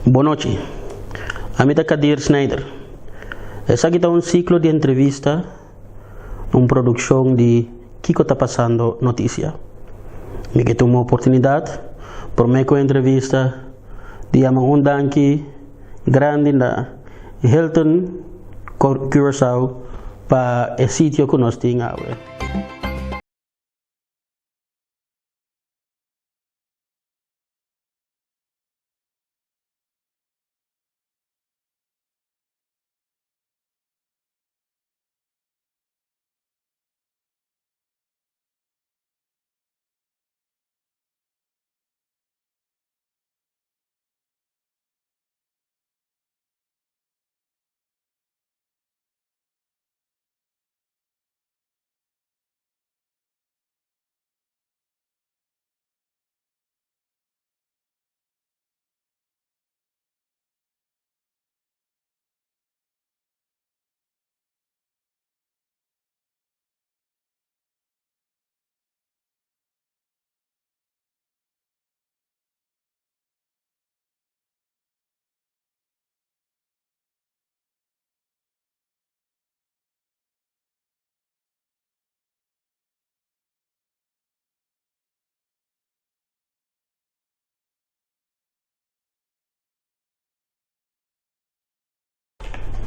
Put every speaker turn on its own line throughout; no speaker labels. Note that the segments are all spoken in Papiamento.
Bon nochi. Ami ta Kadir Snijder. Esaki ta un siklo di entrevista, un produkshon di Kiko Ta Pasando Notisia. Mi ke tuma oportunidat promé ku e entrevista di yama un danki grandi na Hilton Curaçao pa e sitio ku nos tin awe.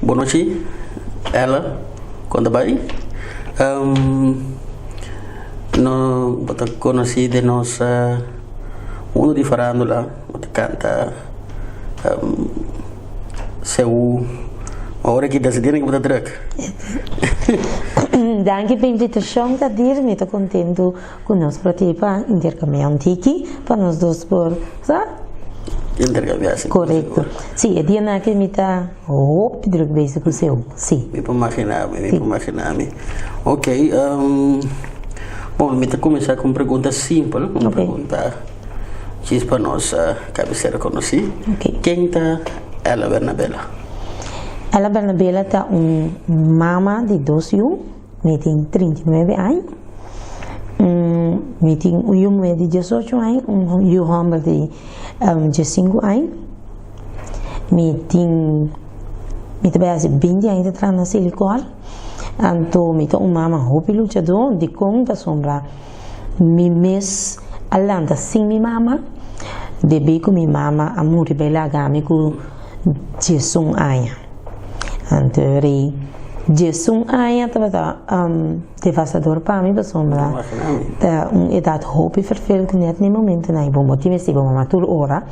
Bon nochi, Ella, kon ta bai? No bo ta konosí den nos mundu di farándula, bo ta kanta seú, ora ki ta sinti ku bo ta drùk.
Danki pa invitashon, Kadir. Mi ta kontentu ku nos por tin pa interkambiá un tiki pa nos dos por sa.
Interkambiá, si.
Korekto. Si, e dianan aki mi ta hopi druk bezig ku seu, si.
Mi por maginá mi, mi por maginá mi. Ok, bon, mi ta kuminsá ku un pregunta simpel, un pregunta djis pa nos kabesera konosí. Ken ta Ella Bernabela?
Ella Bernabela ta un mama di dos yu. Mi tin 39 aña. Mi tin un yu muhé di diesocho aña, un yu hòmber di diesinku aña. Mi tin, mi ta bai hasi binti aña ta traha na Selikor. Anto mi ta un mama hopi luchadó. Dikon? Pasobra mi mes a lanta sin mi mama debí ku mi mama a muri bai laga mi ku diesun aña. Anto rei diesun aña tabata devastador pa mi pasobra ta un edat hopi ferfel ku net na e momentonan ei bo no tin mester bo mama tur ora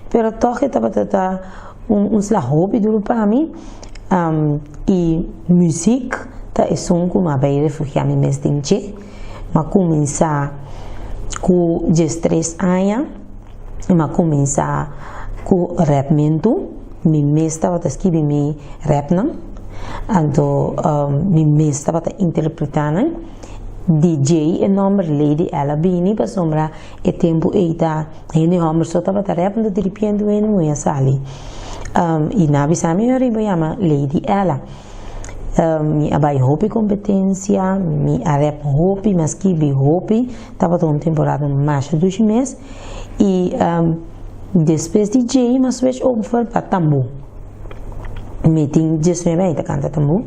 pero tog e tabata ta un sla hopi duru pa mi i muzik ta esun ku mi a bai refugia mi mes den dje. Mi a kuminsá ku diestres aña. Mi a kuminsá ku rèpmentu, mi mes tabata skibi mi rèpnan, anto mi mes tabata interpretá nan. DJ e nòmber Lady Ella bini pasobra e tempu ei ta hende hòmber so tabata rèp, anto diripiente un hende muhé a sali i nan a bisa mi ariba yama Lady Ella. Mi a bai hopi kompetensia, mi a rèp hopi, mi a skibi hopi, tabata un temporada masha dushi mes. I despues di djei mi a switch over pa tambú. Mi tin diesnuebe aña ta kanta tambú,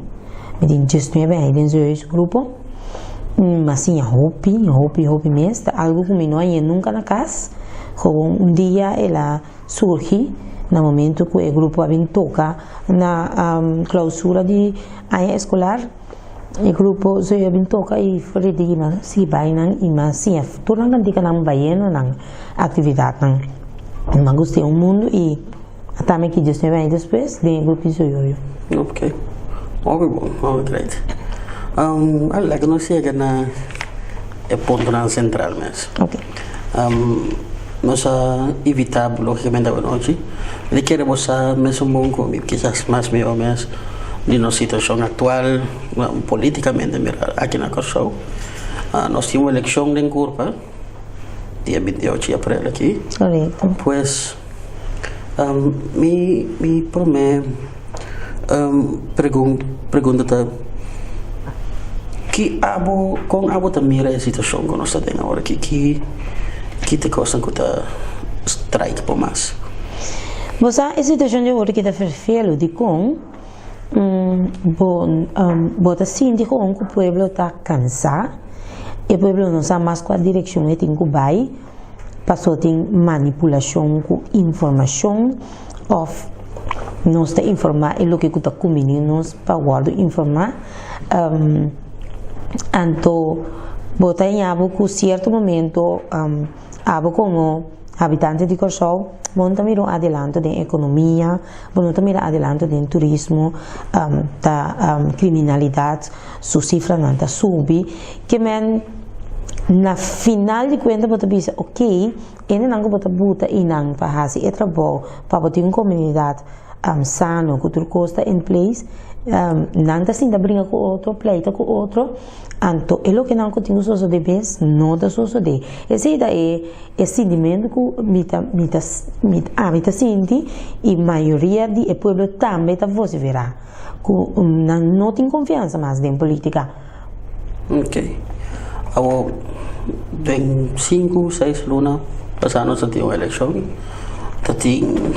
mi tin diesnuebe aña den Zeus grupo. Mi a siña hopi, hopi, hopi mes, ta algu ku mi no a haña nunka na kas, gewoon un dia el a. Surgi na momento ku e grupo a bin toka na klausura di aña eskolar. E grupo Zoe a bin toka i Freddy i nan sigui bai nan i nan siña tur nan kantikanan bayendo nan aktividatnan. Nan gusta e un mundu i atami aki diesnuebe aña despues den e grupo di Zoyoyo.
Ok, hopi bon, hopi great. Laga nos yega na e puntonan sentral mes.
Ok.
Nos a invitá bo lógicamente awanochi. Mi ta kere bo sa mesun bon ku mi, kisas mas mihó mes, di nos situashon aktual polítikamente mira aki na Kòrsou. Nos tin un elekshon den kurpa dia 28 di aprel aki.
Korekto.
Pues mi mi promé pregunta ta ki abo kon abo ta mira e situashon ku nos ta den awor aki ki ki ta e kosnan ku ta strike bo mas?
Bo sa e situashon di awor ki ta ferfelu dikon bo bo ta sinti kon ku pueblo ta kansá, e pueblo no sa mas kua direkshon e tin ku bai paso tin manipulashon ku informashon òf nos ta informá e loke ku ta kumbiní nos pa wòrdu informá anto bo ta haña bo ku sierto momento Abo komo habitante di Kòrsou, bo no ta mira un adelanto den ekonomia, bo no ta mira adelanto den turismo, ta kriminalidat su sifranan ta subi. Ke men na final di kuenta bo ta bisa ok, hendenan ku bo ta buta einan pa hasi e trabou pa bo tin un komunidat sano ku tur kos ta in place, nan ta sinta bringa ku otro, pleita ku otro. Anto e loke nan ku tin ku sosodé bes no ta sosodé. Esei ta e e sintimentu ku mi ta mi ta mi ami ta sinti i mayoria di e pueblo tambe ta vosiferá ku nan no tin konfiansa mas den politika.
Ok. Awor den sinku seis luna pasá nos a tin un elekshon ta tin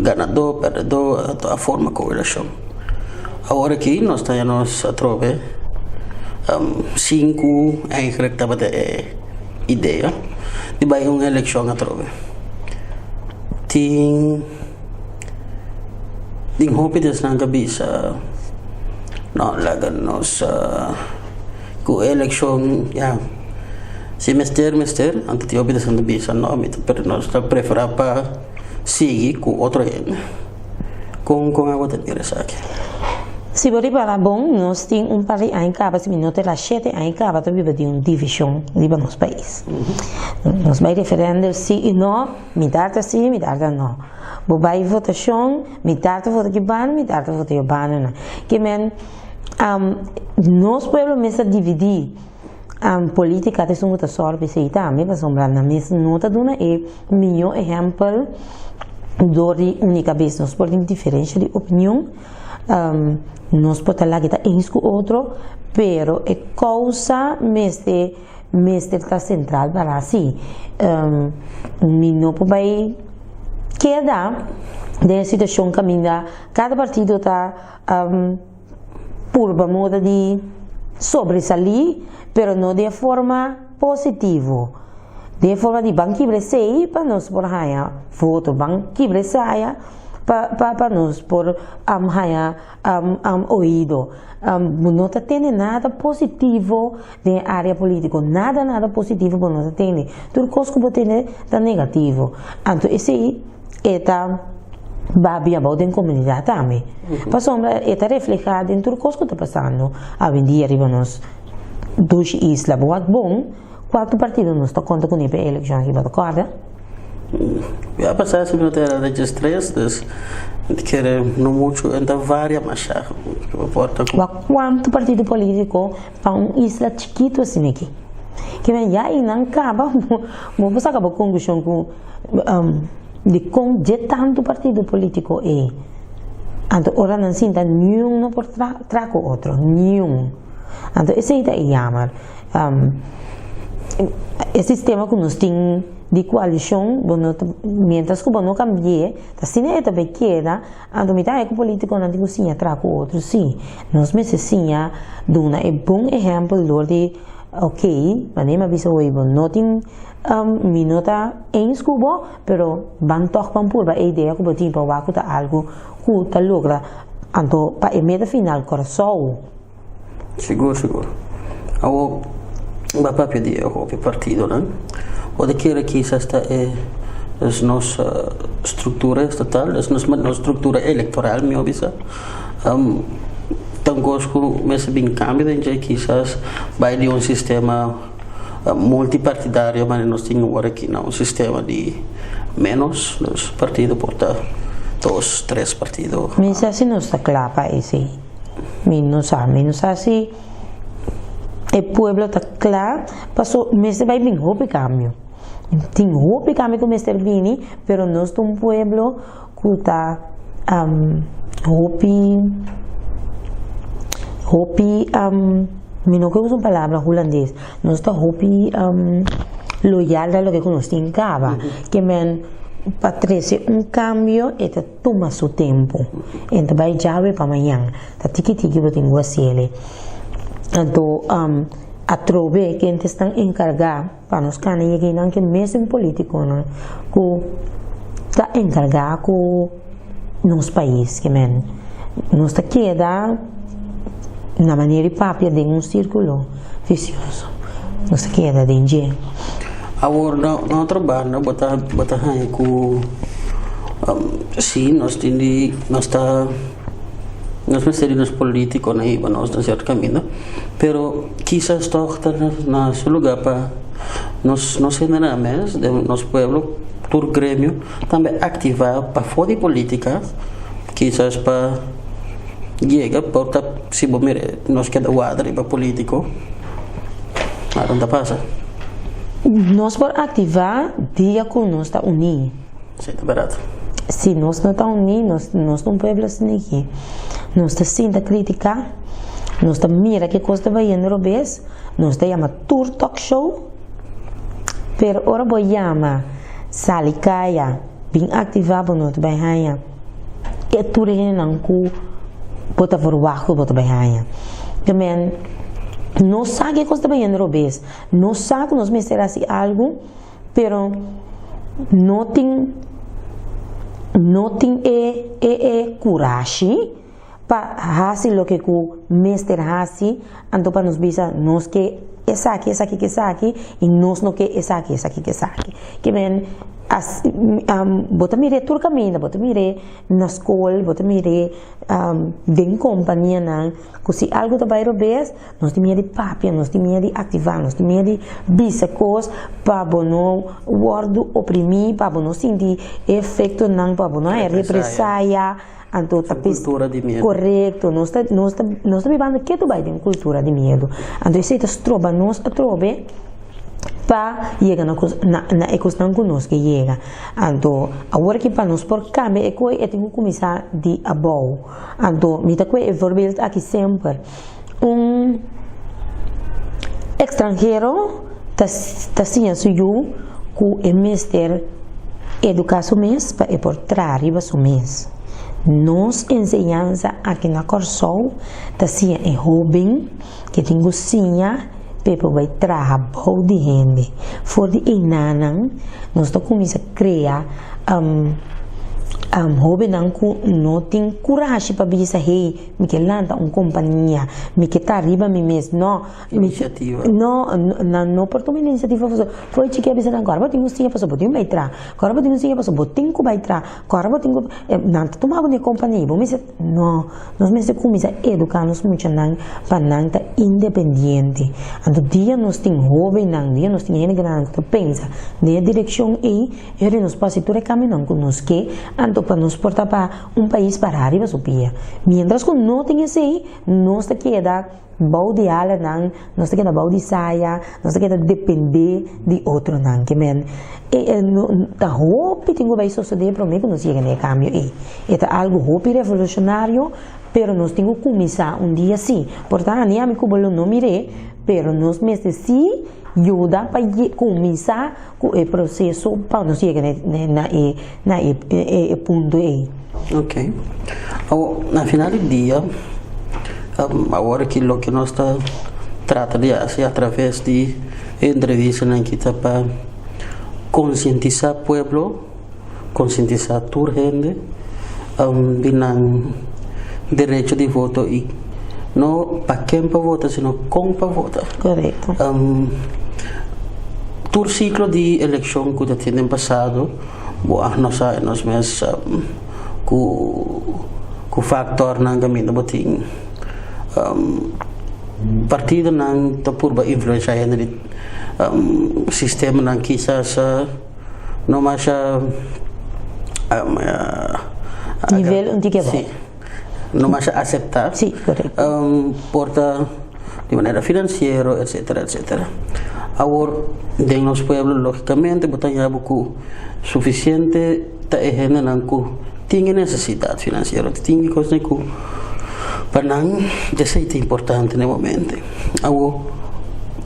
ganadó pèrdedó a forma koalishon. Awor aki nos ta nos atrobe sinku eigenlijk tabata e idea di bai un elekshon atrobe. Tin tin hopi di esnan ta bisa no laga nos ku e elekshon ya si mester mester anto tin hopi di esnan ta bisa no mi ta nos ta prefera pa sigui ku otro hende. Kon kon abo ta mira esaki?
Si bo ripara bon, nos tin un par di aña kaba, si mi no ta erá shete aña kaba ta biba di un divishon riba nos pais. Nos bai referèndum si i no, mitar ta si, mitar ta no. Bo bai votashon, mitar ta vota ki banda, mitar ta vota yo bandanan. Ke men, nos pueblo mes ta dividí. Polítika ta esun ku ta sòru pa esei tambe, pasobra nan mes no ta duna e mihó ehèmpel dor di uni kabes. Nos por tin diferensha di opinion, nos por ta laga ta eens ku otro, pero e kousa mester mester ta sentral para si. Mi no por bai keda den e situashon kaminda kada partido ta. Purba moda di sobresalí, pero no den forma positivo. Den forma di ban kibra esei pa nos por haña voto, ban kibra esaya pa pa pa nos por haña oido. Bo no ta tende nada positivo den e área polítiko, nada nada positivo bo no ta tende. Tur kos ku bo tende ta negativo. Anto esei e ta babia abou den komunidat tambe. Pasobra e ta reflehá den tur kos ku ta pasando awendia riba nos dushi isla. Bo wak bon kuantu partido nos ta konta kuné pa e elekshon aki, bo ta kòrda?
Ya pasá si mi no ta era registrés, dus mi ta kere no muchu, en ta varia masha.
Wak kuantu partido polítiko pa un isla chikitu asina aki. Kimen ya einan kaba bo por saka bo konklushon ku dikon dje tantu partido politiko ei. Anto ora nan sinta niun no por tra ku otro, niun. Anto esei ta e yammer. E sistema ku nos tin di koalishon bo no ta mientras ku bo no kambi'é ta asina e ta bai keda. Anto mi ta haña ku polítikonan tin ku siña traha ku otro. Sí, nos mester siña duna e bon ehèmpel dor di, ok, manera mi a bisa hoy, bo no tin, mi no ta eens ku bo, pero ban tòg ban purba e idea ku bo tin pa wak ku ta algu ku ta logra. Anto pa e meta final, Kòrsou.
Sigur sigur. Awor bo a papia di e hopi partidonan. Bo ta kere kisas ta e es nos struktura estatal, es nos nos struktura elektoral mihor bisa, ta un kos ku mester bin kambio den dje kisas bai di un sistema multipartidario manera nos tin awor aki na un sistema di menos partido por ta dos tres partido.
Mi sa si nos ta kla pa esei. Mi no sa, mi no sa si e pueblo ta kla paso mester bai bin hopi kambio. Tin hopi kambio ku mester bini, pero nos ta un pueblo ku ta hopi hopi mi no ke usa un palabra hulandes, nos ta hopi loyal na loke ku nos tin kaba. Ke men. Pa trese un kambio e ta tuma su tempu. E ta bai djawe pa mañan. Ta tiki tiki bo tin ku hasiel. Anto atrobe kende esnan enkargá pa nos kana yega einan ke mesun politikonan ku ta enkargá ku nos pais. Ke men nos ta keda na manera di papia den un sirkulo visioso. Nos ta keda den dje.
Awor na otro banda bo ta bo ta haña ku si nos tin di nos ta nos mester di nos politikonan hiba nos na sierto kaminda pero kisas tòg ta na su lugá pa nos nos hendenan mes den nos pueblo tur gremio tambe aktivá pafó di politika kisas pa yega por ta si bo mira nos keda wak riba politiko aron ta pasa.
Nos por aktivá dia ku nos ta uní.
Si ta bèrdat.
Si nos no ta uní nos nos ta un pueblo asin'aki. Nos ta sinta kritiká, nos ta mira ke kos ta bayendo robes, nos ta yama tur talk show. Pero ora bo yama sali kaya bin aktivá bo no ta bai haña e tur e hendenan ku bo ta verwagt ku bo ta bai haña. Te men nos sa ke kos ta bayendo robes, nos sa ku nos mester hasi algu pero no tin no tin e e e kurashi pa hasi loke ku mester hasi, anto pa nos bisa nos ke esaki, esaki ku esaki i nos no ke esaki, esaki ku esaki. Ke men as bo ta mir'é tur kaminda, bo ta mir'é na skol, bo ta mir'é den kompanianan ku si algu ta bai robes nos tin miedu di papia, nos tin miedu di aktivá, nos tin miedu di bisa kos pa bo no wòrdu oprimí, pa bo no sinti e efektonan, pa bo no haña represaya. Anto ta
Un kultura di miedu.
Korekto, nos ta nos ta nos ta bibando ketu bai den kultura di miedu. Anto esei ta stroba nos atrobe pa yega na kos na na e kosnan ku nos ke yega. Anto awor aki pa nos por kambia e koi e tin ku kuminsá di abou. Anto mi ta kue e voorbeeld aki semper. Un ekstranhero ta ta siña su yu ku e mester eduká su mes pa e por traha riba su mes. Nos enseñansa aki na Kòrsou ta siña e hóben ke tin ku siña pa e por bai traha bou di hende. For di einanan nos ta kuminsá krea hóbennan ku no tin kurashi pa bisa hey mi ke lanta un kompania, mi ke ta riba mi mes. No,
Inisiativa.
No, nan no por tuma inisiativa pasobra for e chiki a bisa nan ku ora bo tin ku siña pasobra bo tin ku bai traha, ku ora bo tin ku siña pasobra bo tin ku bai traha, ku ora bo tin ku nan ta tuma bo den e kompania bo mester no, nos mester kuminsá eduká nos muchanan pa nan ta independiente. Anto dia nos tin hóbennan, dia nos tin hende grandi ku ta pensa den e direkshon ei, e ora nos por hasi tur e kambionan ku nos ke, anto pa nos por ta pa un pais pará riba su pia. Miéntras ku no tin esei, nos ta keda. Bou di alanan, nos ta keda bou di saya, nos ta keda dependé di otronan. Ke men, e e no ta hopi tin ku bai sosodé promé ku nos yega na e kambio ei. E ta algu hopi revolushonario, pero nos tin ku kuminsá un dia sí. Por ta ni ami ku bo lo no mir'é, pero nos mester sí yuda pa kuminsá ku e proseso pa nos yega na na e na e e punto ei.
Ok. Awor, na final di dia, awor aki loke nos ta trata di hasi atraves di e entrevistanan aki ta pa konsientisá pueblo, konsientisá tur hende di nan derecho di voto i no pa ken pa vota sino kon pa vota.
Korekto.
Tur siklo di elekshon ku ta tin den pasado bo a nos sa nos mes ku ku faktornan kaminda bo tin partidonan ta purba influensha hende di sistemanan kisas no masha
Nivel un tiki abou.
Sí, no masha aseptá.
Sí, korekto.
Por ta di manera finansiero, etsetera, etsetera. Awor, den nos pueblo, lógikamente, bo ta haña bo ku sufisiente ta e hendenan ku tin e nesesidat finansiero, tin e kosnan ku pa nan esei ta importante na e momento. Awor.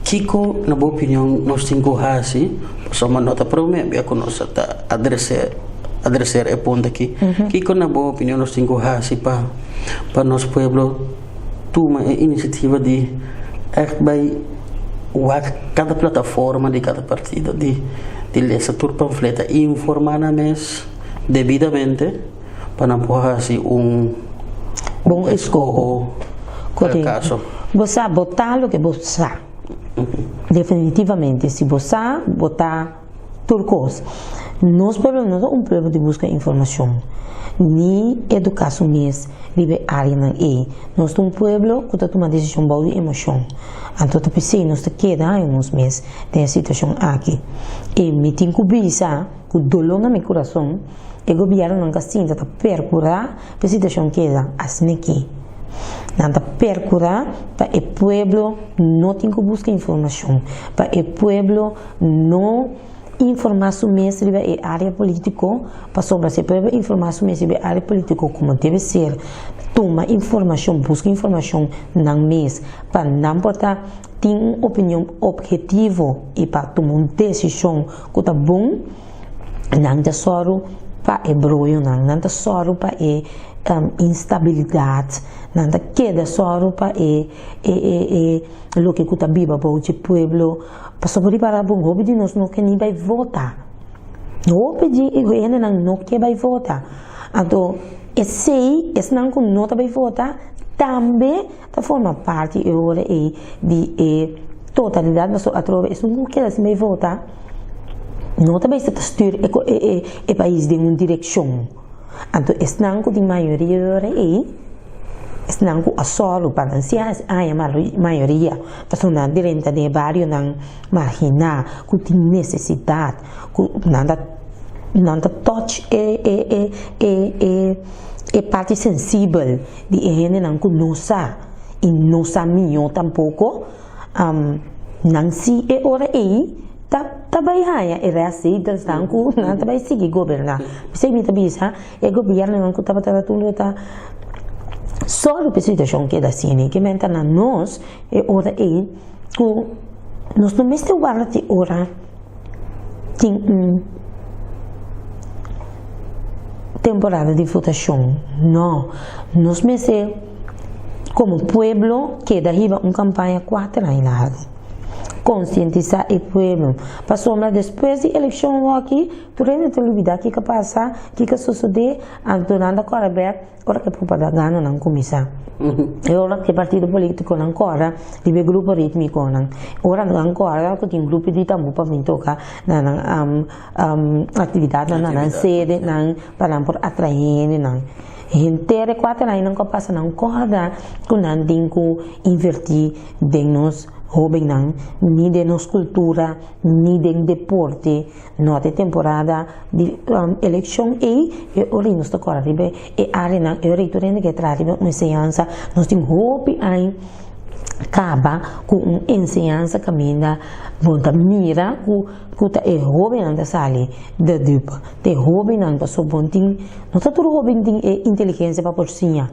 Kiko, na bo opinion, nos tin ku hasi, pasobra no ta promé bia ku nos ta adresé adreser e punto aki. Kiko, na bo opinion, nos tin ku hasi pa nos pueblo tuma e inisiativa di ègt bai wak kada plataforma di kada partido, di lesa tur pamfleta i informá nan mes debidamente pa nan por hasi un
bon
eskoho
Korekto.
Kaso?
Bo sa bo ta loke bo sa. Definitivamente, si bo sa, bo ta tur kos. Nos pueblo no ta un pueblo di buska informashon, ni eduká su mes riba e áreanan ei. Nos ta un pueblo ku ta tuma desishon bou di emoshon. Anto ta p'esei nos ta keda haña nos mes den e situashon aki. I mi tin ku bisa ku doló na mi kurason, e gobièrnunan ku a sinta ta perkurá pa e situashon keda asina aki. Nan ta perkurá pa e pueblo no tin ku buska informashon, pa e pueblo no informá su mes riba e área polítiko, pasobra si e pueblo informá su mes riba e área polítiko komo debe ser, tuma informashon, buska informashon nan mes pa nan por ta tin un opinion ophetivo i pa tuma un desishon ku ta bon, nan ta sòru pa e broyonan, nan ta sòru pa e instabilidat, nan ta keda sòru pa e loke ku ta biba bou dje pueblo. Pasobra riba bon, hopi di nos no ke ni bai vota. Hopi di hendenan no ke bai vota. Anto esei, esnan ku no ta bai vota, tambe ta forma parti e ora ei di e totalidat, pasobra atrobe esun ku keda sin bai vota no ta bai ta stuur e pais den un direkshon. Anto esnan ku tin mayoria e ora ei, esnan ku a sòru pa nan si haña mayoria, pasobra nan drenta den e barionan marginá ku tin nesesidat, ku nan ta touch e parti sensibel di e hendenan ku no sa i no sa mihó tampoko, nan si e ora ei ta bai haña e rest ku nan ta bai sigui goberná. P'esei mi ta bisa e gobièrnunan ku tabata na tur ta sòru pa e situashon keda asina, ke men ta na nos e ora ei ku nos no mester warda te ora tin un temporada di votashon. No, nos mester komo pueblo keda hiba un kampaña 4 aña largu. Konsientisá e pueblo. Pasobra despues di elekshon aki, tur hende ta lubidá kiko a pasa, kiko a sosodé, anto nan ta kòrda bèk ora ku e propagandanan kuminsá. E ora ku e partido polítikonan kòrda riba e grupo rítmikonan. Ora nan kòrda ku tin grupo di tambú pa bin toka na nan aktividatnan, na nan sedenan, pa nan por atraé hendenan. Henter e 4 añanan ku a pasa nan kòrda ku nan tin ku invertí den nos hóbennan, ni den nos kultura, ni den deporte. No ta temporada di elekshon ei, e ora nos ta kòrda riba e áreanan, e ora tur hende ke traha riba un enseñansa, nos tin hopi aña kaba ku un enseñansa kaminda bo ta mira ku ta e hóbennan ta sali de dupe. E hóbennan pasobra bo tin, no ta tur hóben tin e inteligensia pa por siña.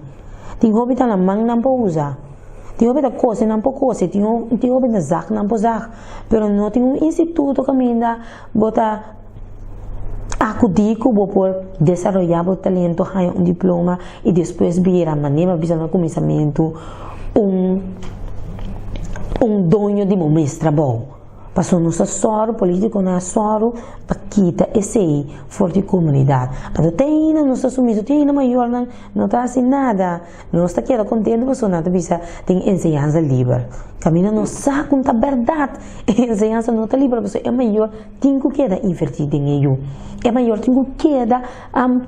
Tin hóben ta na man nan por usa. Tin hóben ta kose nan por kose, tin hóben ta zag nan por zag, pero no tin un instituto kaminda bo ta akudí ku bo por desaroyá bo talento, haña un diploma i despues bira, manera mi a bisa na kuminsamentu, un doño di bo mes trabou. Pasobra nos a sòru, polítikonan a sòru pa kita esei for di komunidat. Anto te ainda nos ta sumiso, te ainda mayornan no ta hasi nada. Nos ta keda kontentu pasobra nan ta bisa tin enseñansa liber. Kaminda nos sa ku ta bèrdat, e enseñansa no ta liber pasobra e mayor tin ku keda invertí den e yu. E mayor tin ku keda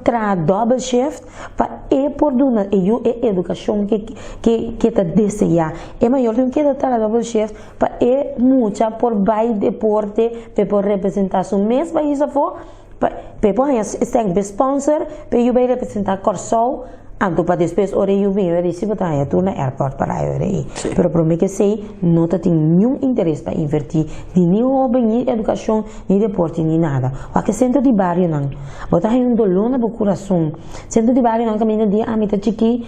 traha double shift pa e por duna e yu e edukashon ke ta deseá. E mayor tin ku keda traha double shift pa e mucha por bai deporte, pa e por representá su mes pais afó, pa e por haña sponsor, pa e yu bai representá Kòrsou. Anto pa despues ora e yu bin ora si bo ta haña tur na airport para ora ei. Pero prome ke esei no ta tin niun interes pa inverti di ni hoben ni edukashon ni deporte ni nada. Wak e sentro di barionan bo ta haña un doló na bo kurason. Sentro di barionan kaminda dia ami ta chikí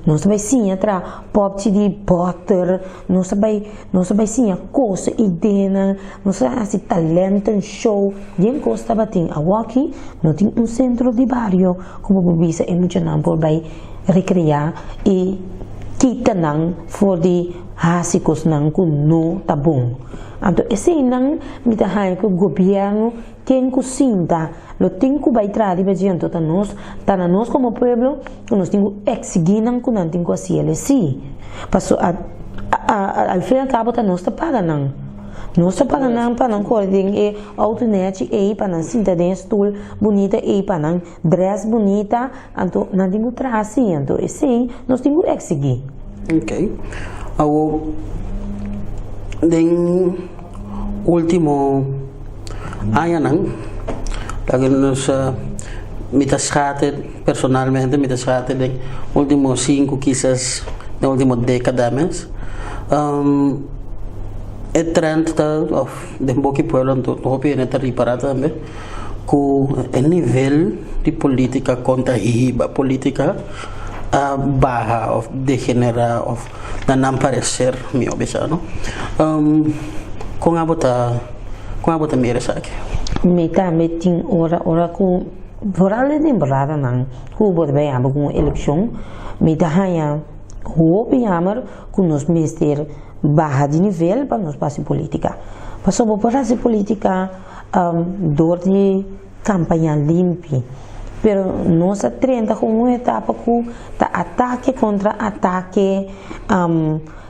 nos ta bai siña tra popchi di bòter, nos ta bai nos ta bai siña kose ideanan, nos ta hasi talenten show, bien kos tabatin. Awoki no tin un sentro di bario. Ku bo por bisa e muchanan por bai rekreá i kita nan for di hasi kosnan ku no ta bon. Anto eseinan mi ta haña ku gobièrnu ken ku sinta lo tin ku bai traha riba dje. Anto ta nos, ta na nos komo pueblo ku nos tin ku eksigí nan ku nan tin ku hasi el esei. Paso al fin al kabo ta nos ta paga nan. Nos ta paga nan pa nan kore den e outo nèchi ei, pa nan sinta den e stul bunita ei, pa nan dress bunita, anto nan tin ku traha asi, anto esei nos tin ku eksigí.
Ok. Awor, den último añanan, laga nos mi ta schate personalmente, mi ta schate den último sinku kisas den último dékada mes, e trend ta òf den boki pueblo anto hopi hende ta ripará tambe ku e nivel di polítika kon ta hiba polítika a baha òf degenerá òf na nan pareser mihó bisa no. Kon abo ta kon abo ta mira esaki?
Mi tambe tin ora ora ku foral e temporadanan ku bo ta bai abo ku un elekshon mi ta haña hopi jammer ku nos mester baha di nivel pa nos por hasi politica. Pasobra bo por hasi politica dor di campaña limpi, pero nos a trenta ku un etapa ku ta atake kontra atake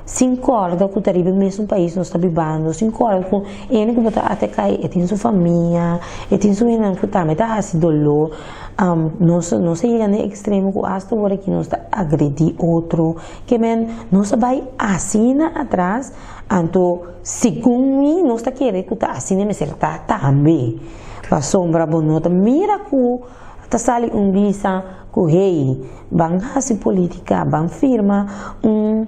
sin kòrda ku ta riba e mesun pais nos ta bibando, sin kòrda ku hende ku bo ta ataká e tin su famia, e tin su hendenan ku tambe ta hasi doló. Nos nos a yega na e ekstremo ku asta ora ki nos ta agredí otro. Ke men nos a bai asina atras, anto segun mi nos ta kere ku ta asina mester ta tambe. Pasobra bo no ta mira ku ta sali un bisa ku hey, ban hasi politica, ban firma un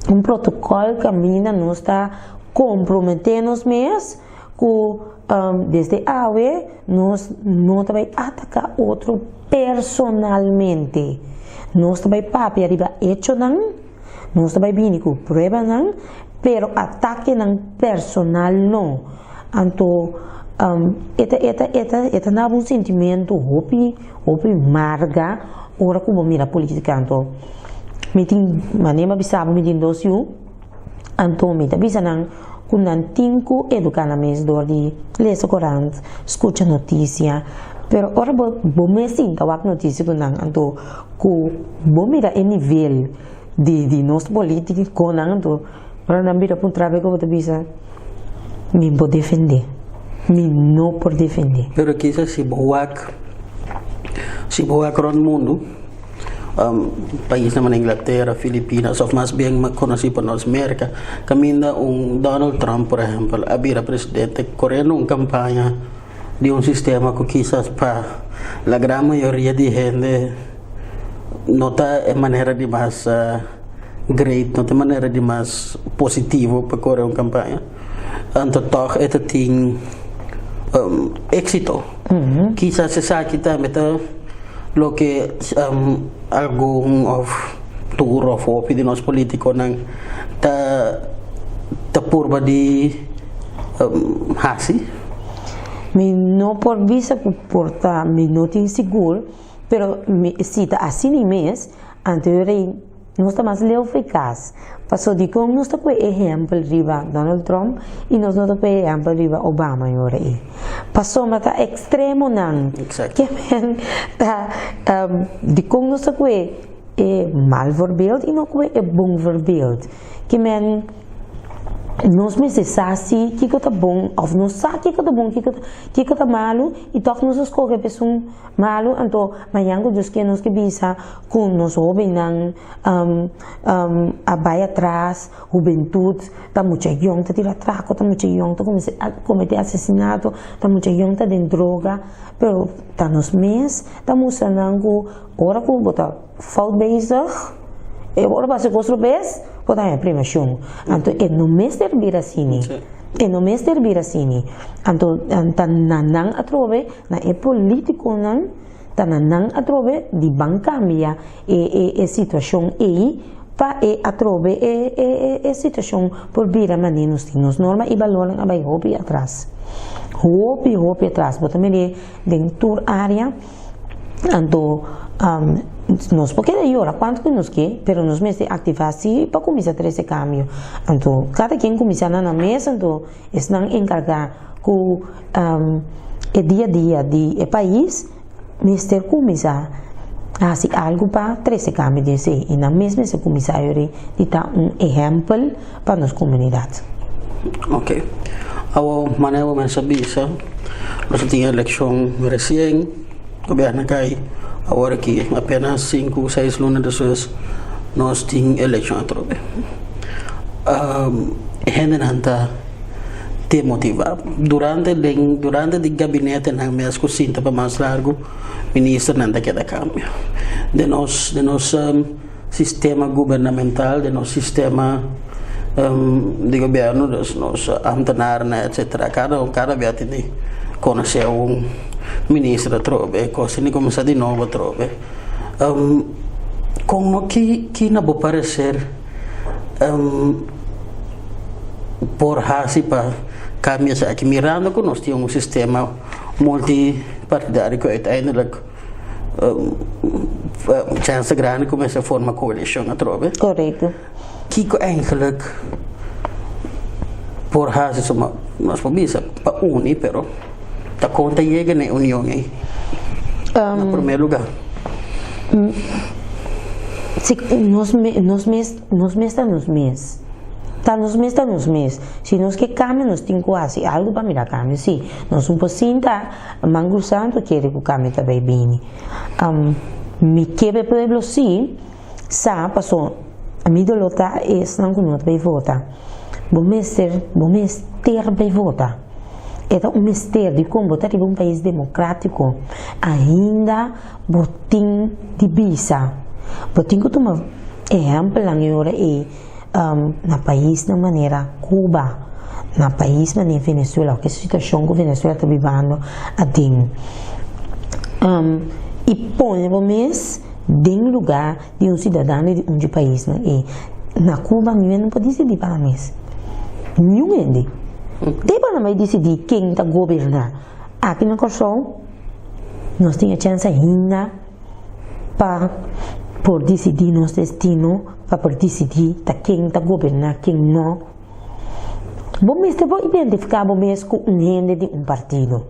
un protocol kaminda nos ta komprometé nos mes ku desde awe nos no ta bai ataká otro personalmente. Nos ta bai papia riba echonan, nos ta bai bini ku pruebanan, pero atakenan personal no. Anto e ta e ta e ta e ta daba un sentimentu hopi hopi marga ora ku bo mira politica. Anto mi tin manera mi a bisa bo mi tin dos yu. Anto mi ta bisa nan ku nan tin ku eduká nan mes dor di lesa korant, skucha notisia. Pero ora bo bo mes sinta wak notisia ku nan, anto ku bo mira e nivel di di nos politikonan, anto ora nan bira puntra bo bo ta bisa, Mi por defendé, mi no por defendé.
Pero kisas si bo wak, si bo wak rònt mundu. Paisnan manera Inglatera, Filipinas of mas bien konosí pa nos Merka, kaminda un Donald Trump por ehèmpel a bira presidente koriendo un kampaña di un sistema ku kisas pa la gran mayoria di hende no ta e manera di mas great, no ta e manera di mas positivo pa kore un kampaña, anto tòg e ta tin éksito. Kisas esaki tambe ta. Loke algun of tur of hopi di nos politiconan ta ta purba di haci?
Mi no por bisa cu por ta, mi no tin sigur, pero mi si ta asina mes, anto e rei Nos ta mas leu fo'i kas. Paso dikon nos ta pue ehèmpel riba Donald Trump i nos no ta pue ehèmpel riba Obama e ora ei? Pasobra ta ekstremonan. Ke men ta dikon nos ta pue e mal voorbeeld i no pue e bon voorbeeld? Ke men. Nos mester sa si kiko ta bon òf nos sa kiko ta bon kiko kiko ta malu i tòg nos a skohe pa esun malu anto mañan ku Dios ke nos ke bisa ku nos hóbennan a bai atras hubentut ta mucha yòn ta tira trako ta mucha yòn ta kuminsá komete asesinato ta mucha yòn ta den droga pero ta nos mes ta mustra nan ku ora ku bo ta fout bezig e ora bo hasi kos robes bo ta haña premiashon anto e no mester bira asini e no mester bira asini anto ta na nan atrobe na e politikonan ta na nan atrobe di ban kambia e e e situashon ei pa e atrobe e e e situashon por bira manera nos tin nos norma i balornan a bai hopi atras hopi hopi atras bo ta mira den tur área. Anto nos por keda yora kuantu ku nos ke, pero nos mester aktivá si pa kuminsá trese kambio. Anto kada ken kuminsá na nan mes, anto esnan enkargá ku e dia dia di e pais mester kuminsá hasi algu pa trese kambio den esei i nan mes mester kuminsá yori di ta un ehèmpel pa nos komunidat.
Ok. Awor manera bo mester bisa nos a tin elekshon resien, gobierno a kai, awor aki apenas sinku seis luna despues nos tin elekshon atrobe. Hendenan ta demotivá. Durante den durante di gabinetenan mes ku sinta pa mas largu ministernan ta keda kambia. Den nos den nos Sistema gubernamental den nos sistema di gobierno, dus nos ambtenarnan etcetera, cada cada bia tin di conoce un minister atrobe, cos tin di cuminsa di nobo atrobe. Con no ki ki na bo parecer por haci pa cambia esaki mirando cu nos tin un sistema multipartidario cu uiteindelijk Chance grandi ku mester forma koalishon atrobe.
Korekto.
Kiko eigenlijk por hasi suma nos por bisa pa uni pero ta kon ta yega na e union ei na primer lugar?
Si nos nos mes nos mes ta nos mes. Ta nos mes ta nos mes. Si nos ke kambia nos tin ku hasi algu pa mira kambio si. Nos no por sinta. Mangu Santu kere ku kambio ta bai bini. Mi ke pa e pueblo si sa paso mi dolor ta esnan ku no ta bai vota. Bo mester bo mester bai vota. E ta un mester dikon bo ta riba un pais demokratiko ainda bo tin di bisa. Bo tin ku tuma ehèmpelnan e ora ei. Na paisnan manera Cuba, na pais manera Venezuela, oke situacion cu Venezuela ta bibando aden. Y pone bo mes den lugar di un ciudadano di un dje paisnan ey. Na Cuba niun hende no por dicidi pa nan mes. Niun hende. Te pa nan bay dicidi ken ta goberna. Aki na Corsou nos tin e chance ainda. Pa por disidí nos destino, pa por disidí ta ken ta goberná, ken no. Bo mester por identifiká bo mes ku un hende di un partido.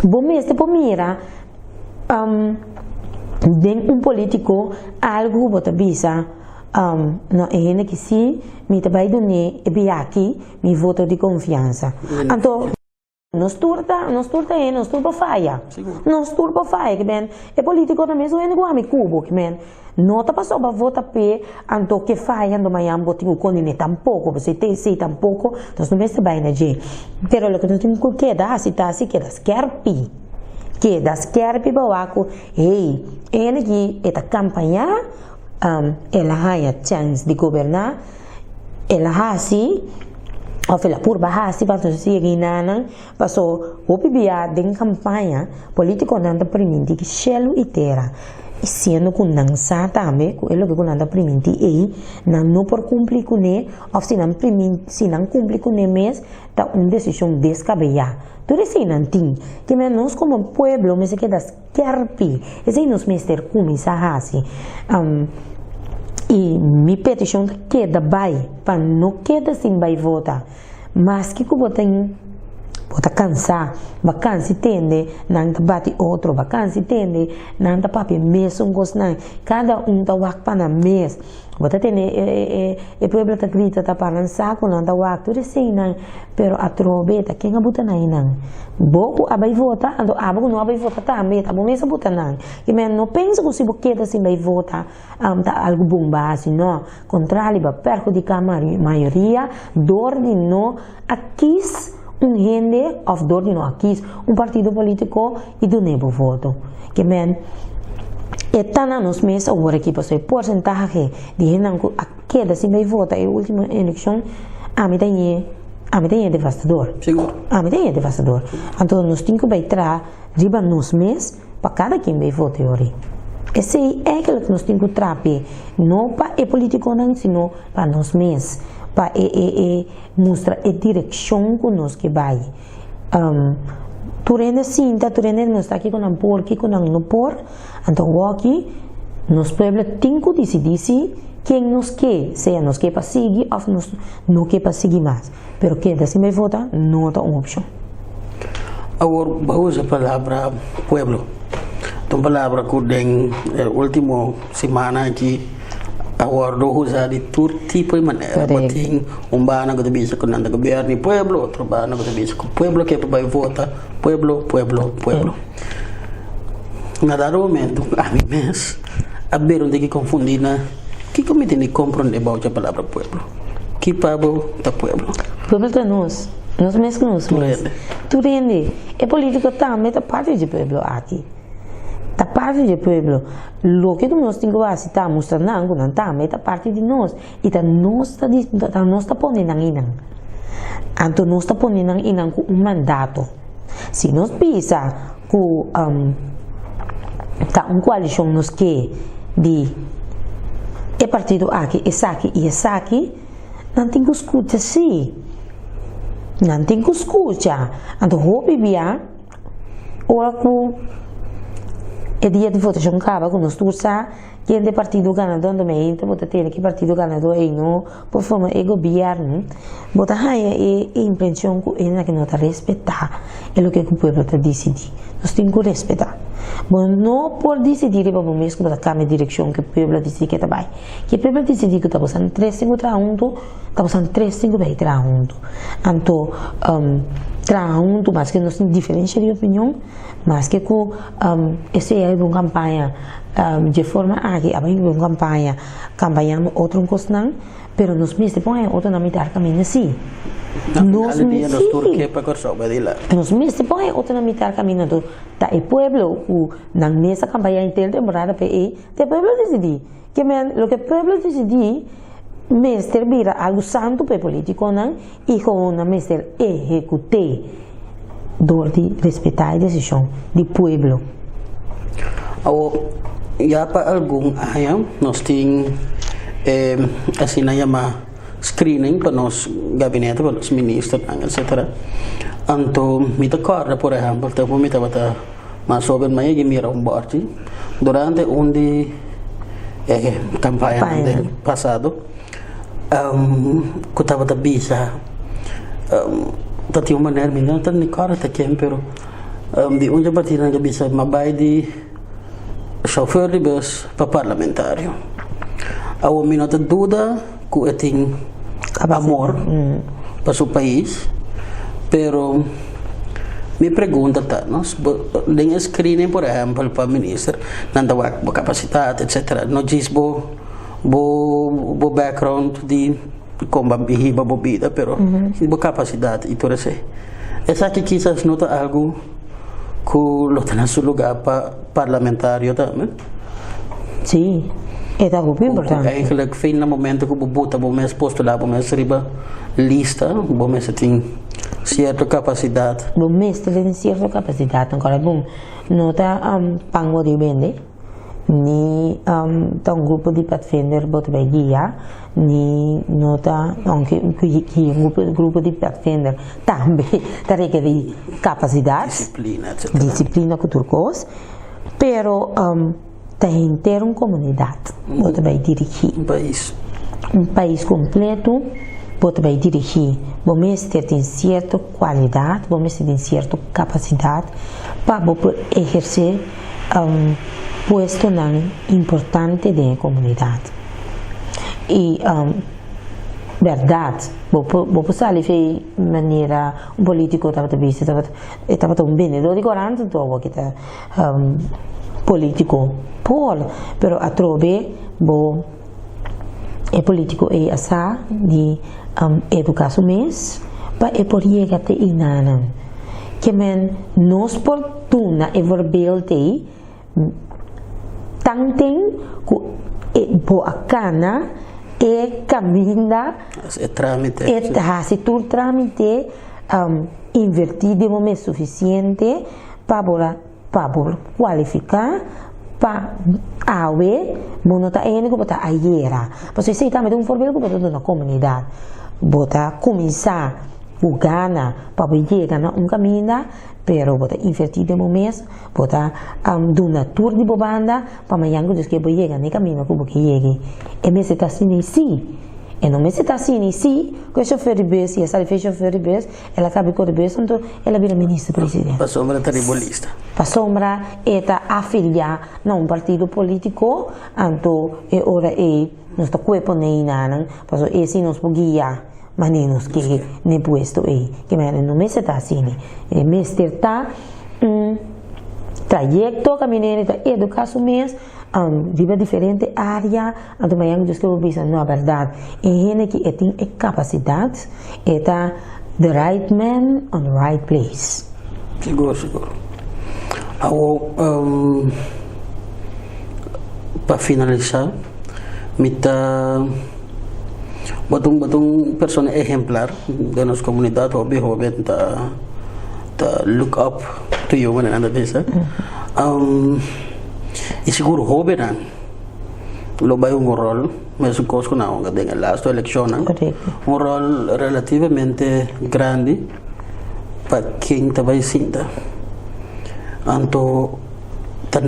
Bo mester por mira den un polítiko algu ku bo ta bisa, no, e hende aki sí, mi ta bai dun'é e biaha aki mi voto di konfiansa. Anto. Nos tur ta, nos tur ta hende, nos tur por faya. Nos tur por faya, ke men e politico ta mesun hende ku ami ku bo, ke men no ta pasobra bo vota p'e, anto ke faya anto mañan bo tin ku konden'é tampoko, pasobra e ta esei tampoko, nos no mester bai na dje. Pero loke nos tin ku keda hasi ta hasi keda skerpi, keda skerpi pa wak ku hey, e hende aki e ta kampañá, el a haña chèns di goberná, El a hasi of el a purba hasi pa nos yega enanan paso hopi bia den campaña politiconan ta priminti ki shelu y tera y siendo cu nan sa tambe cu e loke cu nan ta priminti ey nan no por cumpli cune of si nan si nan cumpli cune mes ta un decision descabeya tur esey nan tin kimen nos como pueblo mester keda Skerpi. Esei nos mester kuminsá hasi. I mi petishon ta keda bai pa no keda sin bai vota. Maske ku bo tin. Bo ta kansá, bo a kansa di tende nan ta bati otro, bo a kansa di tende nan ta papia mesun kosnan, kada un ta wak pa nan mes. Bo ta tende e pueblo ta grita ta para nan saku, nan ta wak tur eseinan, pero atrobe ta ken a buta nan einan? Bo ku a bai vota, anto abo ku no a bai vota tambe, ta bo mes a buta nan. I men no pensa ku si bo keda sin bai vota ta algu bon bo a hasi, no, kontrali bo a perhudiká mayoria dor di no a kis un hende òf dor di no a kis un partido polítiko i dun'é bo voto. Ke men e ta na nos mes awor aki pasobra e porsentahe di hendenan ku a keda sin bai vota e último elekshon ami ta ñe ami ta ñe devastador.
Sigur.
Ami ta ñe devastador. Anto nos tin ku bai traha riba nos mes pa kada ken bai vota e ora. Esei eigenlijk nos tin ku traha p'e, no pa e politikonan sino pa nos mes, pa e e e mustra e direkshon ku nos ke bai. Tur hende sinta, tur hende mustra kiko nan por, kiko nan no por. Anto awoki nos pueblo tin ku disidí si ken nos ke, sea nos ke pa sigui òf nos no ke pa sigui mas. Pero keda sin bai vota no ta un opshon.
Awor bo a usa palabra pueblo. Ta un palabra ku den e ultimo simana aki a wòrdu usa di tur tipo di manera. Bo tin un banda ku ta bisa ku nan ta gobierna e pueblo, otro banda ku ta bisa ku pueblo ke pa bai vota, pueblo, pueblo, pueblo. Na dado momento ami mes a bira un tiki konfundi na kiko mi tin di komprondé bou dje palabra pueblo. Ki pa bo ta pueblo?
Pueblo ta nos, nos mes ku nos mes. Tur hende. E politico tambe ta parti dje pueblo aki. Ta parti dje pueblo. Loke ku nos tin ku hasi ta mustra nan ku nan tambe ta parti di nos i ta nos ta ta nos ta pone nan einan. Anto nos ta pone nan einan ku un mandato. Si nos bisa ku ta un koalishon nos ke di e partido aki, esaki i esaki, nan tin ku skucha si. Nan tin ku skucha. Anto hopi bia ora ku e dia di votashon kaba ku nos tur sa ken ta e partido ganadó, anto mi ainda bo ta tende ki partido ganadó ei no por forma e gobierno, bo ta haña e impresion cu e no ta respeta e loke cu pueblo ta dicidi. Nos tin cu respeta. Bo no por dicidi riba bo mes cu bo ta cambia direccion cu e pueblo a dicidi ke ta bay. Ke e pueblo a dicidi cu ta bosan tres tin cu traha hunto, ta bosan tres tin cu bay traha hunto. Anto traha hunto maske nos tin diferencia di opinion, maske cu esey a hiba un campaña dje forma aki, a bay hiba un campaña. Campañando otro cosnan, pero nos mester pon e otro na mitar caminda si.
Na final di dia nos tur ke pa Kòrsou bai dilanti.
Nos mester pon e otro na mitar caminda anto ta e pueblo cu nan mes a campaña henter temporada pa ei, ta e pueblo dicidi. Ke men loke e pueblo dicidi mester bira algo santo pa e politiconan y gewoon nan mester ehecute dor di respeta e decision di pueblo.
Awor, ya pa algun aña nos tin e asina yama screening pa nos gabinete, pa nos ministernan, etcetera. Anto mi ta kòrda por ehèmpel tempu mi tabata mas hoben mi a yega mira un bòrchi durante un di e kampañanan den pasado. Ku tabata bisa ta tin un manera mi no ta ni kòrda ta ken pero di un dje partidonan ta bisa mi a bai di shofèr di bus pa parlamentario awor mi no ta duda ku e tin amor pa su pais pero mi pregunta ta den e screening por ehèmpel pa minister nan ta wak bo kapasidat etcetera no djis bo. Bo bo background di kon bo hiba bo bida pero bo kapasidat i tur esei. Esaki kisas no ta algu ku lo ta na su lugá pa parlamentario tambe.
Sí, e ta hopi importante.
Ku eigenlijk fin na momento ku bo buta bo mes postulá bo mes riba lista bo mester tin sierto kapasidat.
Bo mester tin sierto kapasidat. Ankara bon no ta pan bo di bende. Ni ta un grupo di padvinder bo ta bai guia, ni no ta, aunke guia un grupo di padvinder tambe ta rekerí kapasidat,
Disiplina, etcetera.
disiplina ku tur kos, pero ta henter un komunidat bo ta bai dirigí.
Un pais.
Un pais kompleto. bo ta bai dirigí, bo mester tin sierto kualidat, bo mester tin sierto kapasidat pa bo por ehersé puestonan importante den e komunidat. I bèrdat bo por bo por sali fei manera un polítiko tabata bisa tabata e tabata un bendedó di korant anto awor ki ta polítiko por pero atrobe bo E politico ey a sa di educa su mes pa e por yega te eynanan. Ke men nos por duna e voorbeeld ey tanten cu e bo a cana e caminda,
Haci e tramite.
e haci tur tramite, inverti den bo mes suficiente pa bo a. Pa bo kualifiká pa awe, bo no ta hende ku bo ta ayera. Pasobra esei tambe ta un voorbeeld ku bo ta duna komunidat. Bo ta kuminsá ku gana pa bo yega na un kaminda, pero bo ta invertí den bo mes, bo ta duna tur di bo banda pa mañan ku Dios ke bo yega na e kaminda ku bo ke yega. E mester ta asina si. E no mester ta asina si ku e shofer di bus, i a sali for e shofer di bus, El a kabi kore bes anto el a bira minister presidente.
Pasobra ta riba lista.
Pasobra e ta afiliá na un partido polítiko, anto e ora ei nos ta kue pone einanan, pasobra e si nos por guia manera nos ke n'e puesto ei. Ke manera no mester ta asina. E mester ta un trayekto kaminera ta eduká su mes riba diferente área, anto mañana Dios ke por bisa no bèrdat e hende aki e tin e kapasidat. E ta the right man on the right place.
Sigur, sigur. Awo, pa finalisa, mi ta bo ta un bo ta un persona ehemplar den nos komunidat, hopi hoben ta ta look up to you manera nan ta bisa. I sigur hobennan lo bai un ròl. Mesun kos ku nan hunga den e lastu elekshonnan, un ròl relativamente grandi pa ken ta bai sinta. Anto ta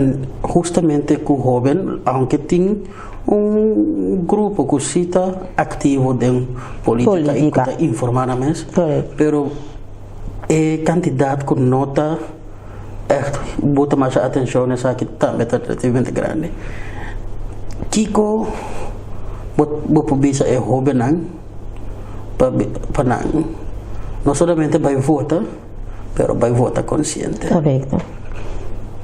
hustamente ku hóben, aunke tin un grupo ku si ta aktivo den polítika i ku ta informá nan mes, pero e kantidat ku no ta ègt bota masha atenshon na esaki tambe ta relativamente grandi. Kiko bo bo por bisa e hóbennan pa pa nan no solamente bai vota pero bai vota konsiente?
Korekto.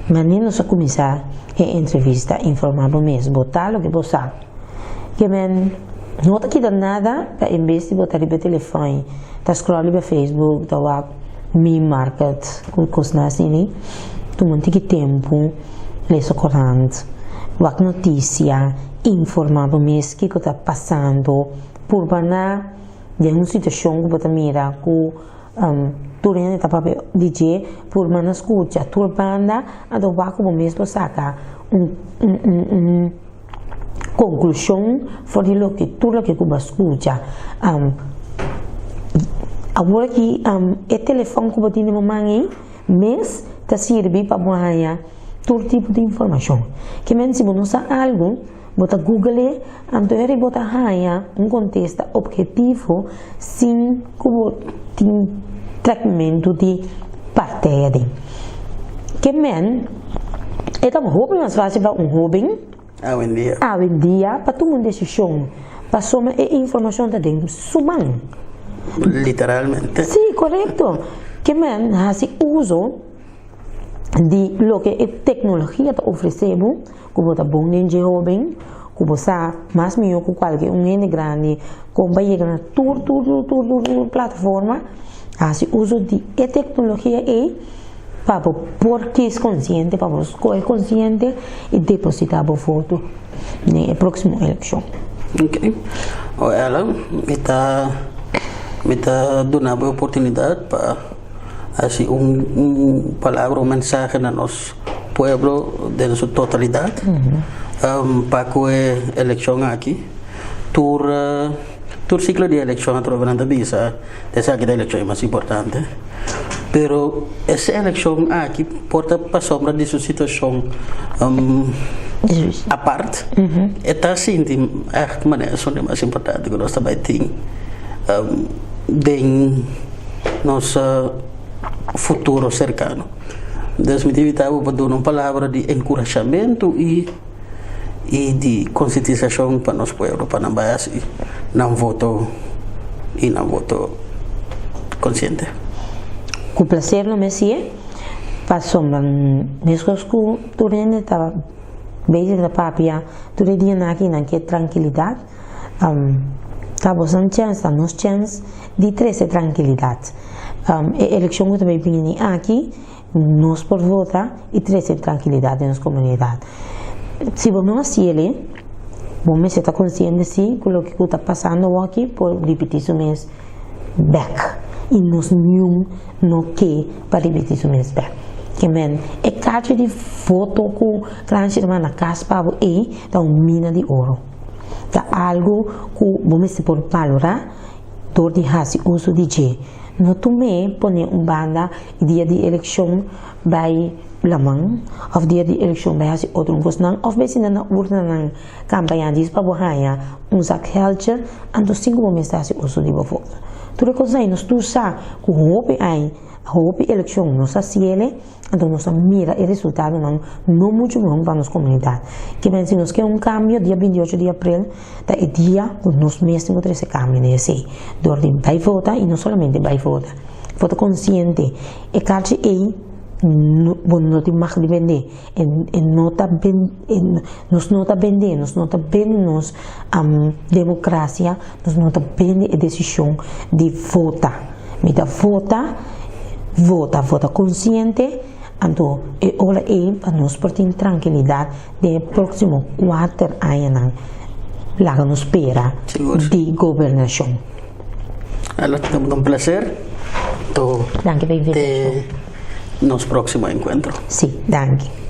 Manera nos a kuminsá e entrevista informá bo mes, bo ta loke bo sa. Ke men no ta kita nada pa en bes di bo ta riba e telefòn ta scroll riba Facebook ta wak mi market ku kosnan asini, tuma un tiki tempu lesa korant, wak notisia, informá bo mes kiko ta pasando, purba na den un situashon ku bo ta mira ku tur hende ta papia di dje, purba na skucha tur banda, anto wak ku bo mes por saka un un konklushon for di loke tur loke ku bo a skucha. Awor aki e telefòn ku bo tin den bo man ei mes ta sirbi pa bo haña tur tipo di informashon. Kimente si bo no sa algu bo ta google e anto eri bo ta haña un kontesta ophetivo sin ku bo tin trekmentu di partij aden. Ke men e ta hopi mas fásil pa un hóben
Awendia.
Awendia pa tuma un desishon pasobra e informashon ta den su man.
Literalmente.
Sí, korekto. Ke men hasi uso di loke e teknologia ta ofresé bo, ku bo ta bon den dje hóben, ku bo sa mas mihó ku kualke un hende grandi kon pa yega na tur tur tur tur tur tur plataforma, hasi uso di e teknologia ei. Pa bo por kies konsiente, pa bo skohe konsiente i depositá bo voto den e próksimo elekshon.
Ok. O Ella, mi ta mi ta duna bo e oportunidat pa hasi un un palabra, un mensahe na nos pueblo den su totalidat pa ku e elekshon aki. Tur tur siklo di elekshon atrobe nan ta bisa esaki ta elekshon e mas importante. Pero es elekshon aki por ta pasobra di su situashon apart, e ta sinti ègt manera esun di mas importante ku nos ta bai tin. Den nos futuro serkano. Dus mi ta invitá bo pa duna un palabra di enkurashamentu i i di konsientisashon pa nos pueblo pa nan bai hasi nan voto i nan voto konsiente.
Ku plaser lo mesié, pasobra meskos ku tur hende ta bezig ta papia tur e dianan aki nan ke trankilidat. Ta boso chèns, ta nos chèns di trese trankilidat. E elekshon ku ta bai bini aki, nos por vota i trese trankilidat den nos komunidat. Si bo no hasi el'e, bo mester ta konsiente si ku loke ku ta pasando awoki por ripití su mes bèk. I nos niun no ke pa ripití su mes bèk. Ke men, e kachi di voto ku Kranshi ta manda kas pa bo ei ta un mina di oro. Ta algu ku bo mester por balorá dor di hasi uso di dje. No tum'é pone un banda i dia di elekshon bai laman òf dia di elekshon bai hasi otro kosnan òf bai sinta na urnanan kampaña djis pa bo haña un zak gèldje, anto sin ku bo mester hasi uso di bo voto. Tur e kosnan ei nos tur sa ku hopi ai, hopi elekshon nos hasiel. Anto nos a mira e resultadonan no muchu bon pa nos komunidat. Kimen si nos ke un kambio, dia 28 di aprel ta e dia ku nos mes tin ku trese kambio den esei. Dor di bai vota i no solamente bai vota, vota konsiente. E karchi ei no bo no tin mag di bende. E no ta nos no ta bende, nos no ta bende nos demokrasia, nos no ta bende e desishon di vota. Mi ta vota, vota, vota konsiente, anto e ora ei pa nos por tin trankilidat den e próksimo kuater añanan laga nos spera di gobernashon.
Alo, ta un placer.
Danki pa invitashon.
Te nos próksimo enkuentro.
Si, danki.